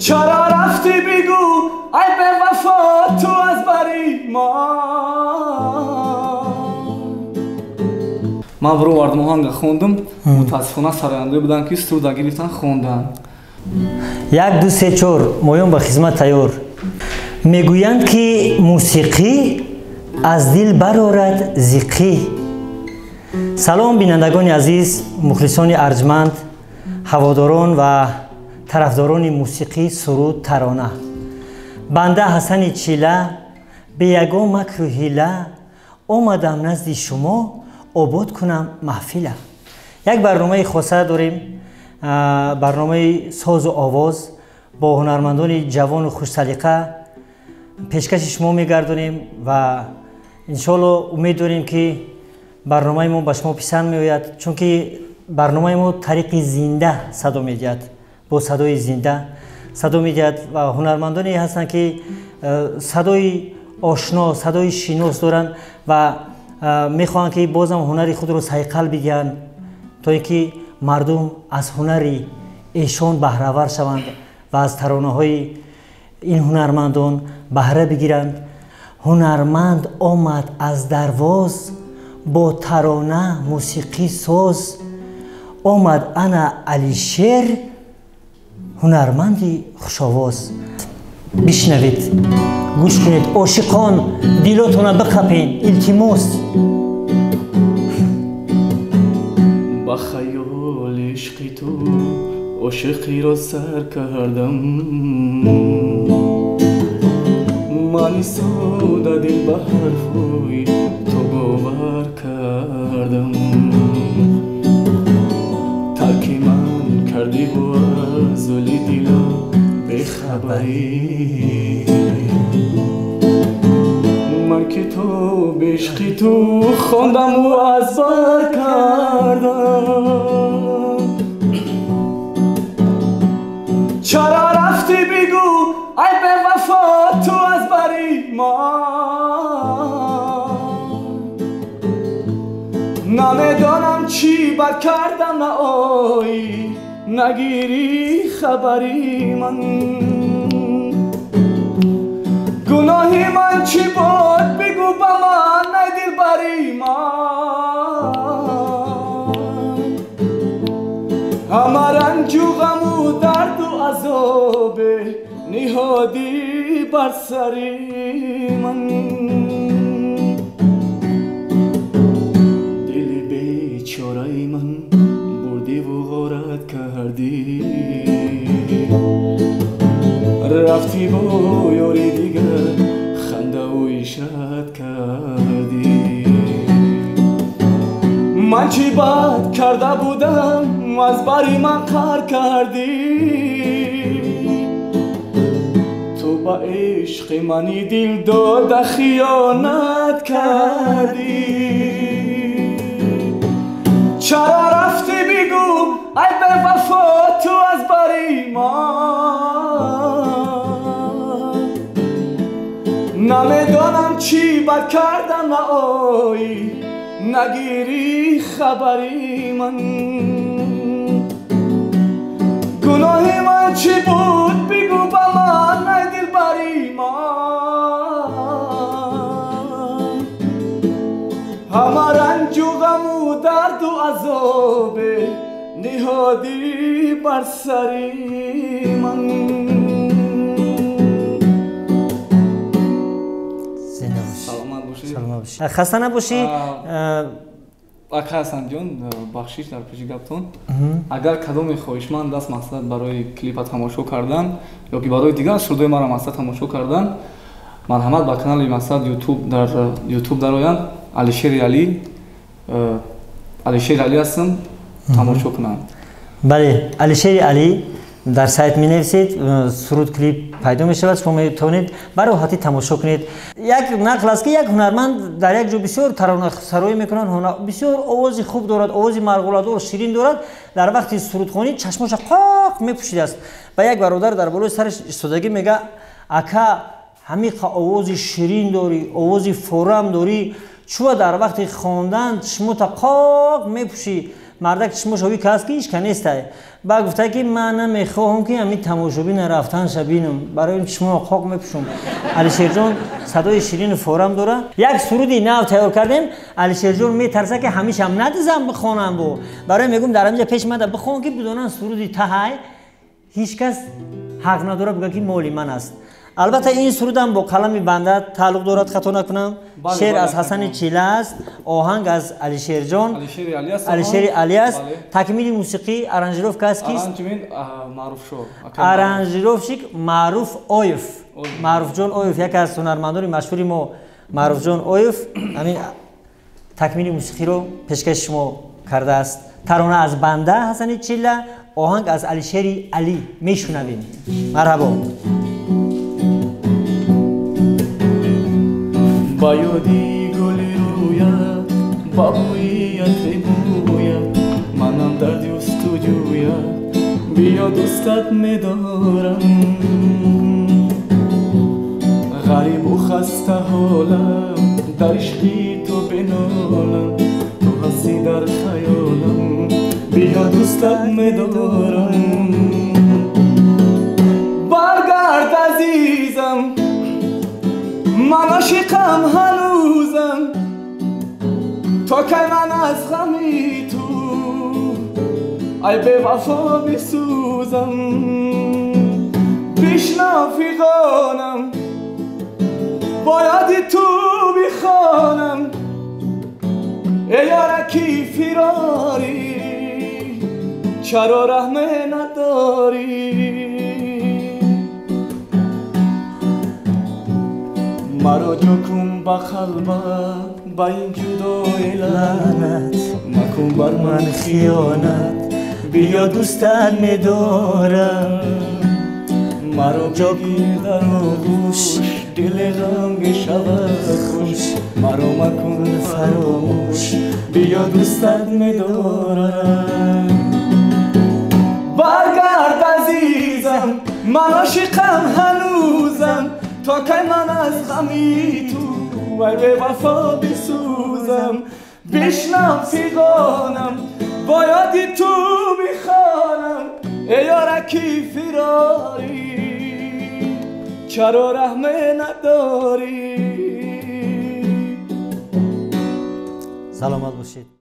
چرا رفتی بگو ای به وفا تو از بری ما. Ман бировардам оҳанга хондам, мутаассифона сарояндаое буданд, ки суруда гирифтан хонданд. 1 2 3 4 моён ба хизмат тайёр. Мегӯянд, ки мусиқӣ аз дил барорад зиқӣ. Салом, бинандагони азиз, мухлисони арҷманд, ҳаводорон ва тарафдорони мусиқӣ, суруд, тарона. Банда Ҳасани Чила бе ягон макру ҳила омадам назди шумо обод кунам маҳфила. Як барномаи хоса дорем, барномаи созу овоз бо ҳунармандони ҷавону хушсалиқа пешкаши шумо мегардонем ва иншоалло умед дорем, ки барномаи мо ба шумо писанд меояд, чунки барномаи мо тариқи зинда садо медиҳад, бо садои зинда садо медиҳад ва ҳунармандоне ҳастанд, ки садои ошно, садои шинос доранд ва мехоҳанд, ки бозам ҳунари худро сайқал бидиҳанд, то ин ки мардум аз ҳунари эшон баҳравар шаванд ва аз таронаҳои ин ҳунармандон баҳра бигиранд. Ҳунарманд омад аз дарвоз, бо тарона мусиқӣ соз омад, ана Алишер, ҳунарманди хушовоз. Бишнавед, гӯш кунед, ошиқон, дилотона биқапен, илтимос. Ба хаёли ишқи ту ошиқиро сар кардам, мани сода дил ба ҳарфҳои ту бовар кардам. Тарки ман кардиву аз зули дилам бехабарӣ, ман китоби ишқи ту хондаму аз бар кардам. Чаро рафтӣ бигӯ ай бе вафо ту аз бари мо, намедонам чӣ бад кардам, наоӣ нагирӣ хабари ман. Гуноҳи ман чӣ буд бигӯ ба ман ай дилбари ман, ҳама ранҷу ғаму дарду азобе ниҳодӣ бар сари ман. Дили бечораи ман бурдиву ғорат кардӣ, рафтӣ бо ёри дигар хандаву ишрат кардӣ. Ман чӣ бад карда будам, аз бари ман қар кардӣ, ту ба ишқи мани дил дода хиёнат кардӣ. Чаро рафтӣ бигӯ ай бевафо ту аз бари мо, намедонам чӣ бад кардам, наоӣ нагирӣ хабари ман. Гуноҳи ман чӣ буд бигӯ ба ман ай дилбари ман, ҳама ранҷу ғаму дарду азобе ниҳодӣ бар сари ман. Хаста набошӣ. Ака Ҳасанҷон, бахшиш дар пеши гаптон. Агар кадоме хоҳишманд аст мақсад барои клипа тамошо кардан ё ки барои дигар сурудои маро мақсад тамошо кардан, марҳамат ба канали мақсад ютуб дар ютуб дароянд, Алишери Али, Алишери Али ҳастам, тамошо кунанд. Бале, Алишери Али дар сайт менависед, суруд, клип пайдо мешавад, шумо метавонед ба роҳатӣ тамошо кунед. Як нақл аст, ки як ҳунарманд дар як ҷо бисёр таронасароӣ мекунанд, бисёр овози хуб дорад, овози марғуладор, ширин дорад, дар вақти сурудхонӣ чашмоша қоқ мепӯшидааст. Ба як бародар дар болои сараш истодагӣ мега: ака, ҳамиқа овози ширин дорӣ, овози форам дорӣ, чӯа дар вақти хондан чашмота қоқ мепӯшӣ? Мардак чишмош ҳови каст ки ҳеч нестай. Ба гуфта ки ман намехоҳам ки ҳамин тамошобина рафтанша бинам, барои ин чишмо қоқ мепӯшам. Алишерҷон садои ширину форам дора. Як суруди нав тайёр кардем. Алишерҷон метарса ки ҳамишам надизам бихонам бо. Барои мегӯм дар ҳаминҷа пеш мада бихон ки бидонанд суруди таҳай. Ҳеҷ кас ҳақ надорад бигӯяд ки моли ман аст. Албатта ин сурудам бо қалами банда тааллуқ дорад, хато накунам. Шеър аз Ҳасани Чила аст, оҳанг аз Алишерҷон, Алишери Али аст. Такмили мусиқӣ аранжировка аст кист? Аранжировщик Маъруф Оев, Маъруфҷон Оев, яке аз ҳунармандони машҳури мо Маъруфҷон Оев ҳамин такмили мусиқиро пешкаши шумо кардааст. Тарона аз банда Ҳасани Чила, оҳанг аз Алишери Али. Мешунавем. Марҳабо. Ба ёди гули рӯят, ба бӯият бибӯяд, манам дар ҷустуҷӯят, биё дӯстат медорам. Ғарибу хаста ҳолам, дар ишқи ту бинолам, ту ҳастӣ дар хаёлам, биё дӯстат медорам. Баргард азизам, ман ошиқам ҳанӯзам, то кай ман аз ғами ту ай бевафо бисӯзам. Бишнав фиғонам, бо ёди ту бихонам, эй ёраки фирорӣ, чаро раҳме надорӣ? Маро ҷо кун ба қалбат, ба ин ҷудои лаънат, макун бар ман хиёнат, биё дӯстат медорам. Маро ҷо гир дар оғӯш, дили ғам бишавад хуш, маро макун фаромӯш, биё дӯстат медорам. Баргард азизам, ман ошиқам ҳанӯзам, то кай ман аз ғами ту вай бевафо бисӯзам. Бишнав фиғонам, бо ёди ту бихонам, эй ёраки фирорӣ, чаро раҳме надорӣ? Саломат бошед.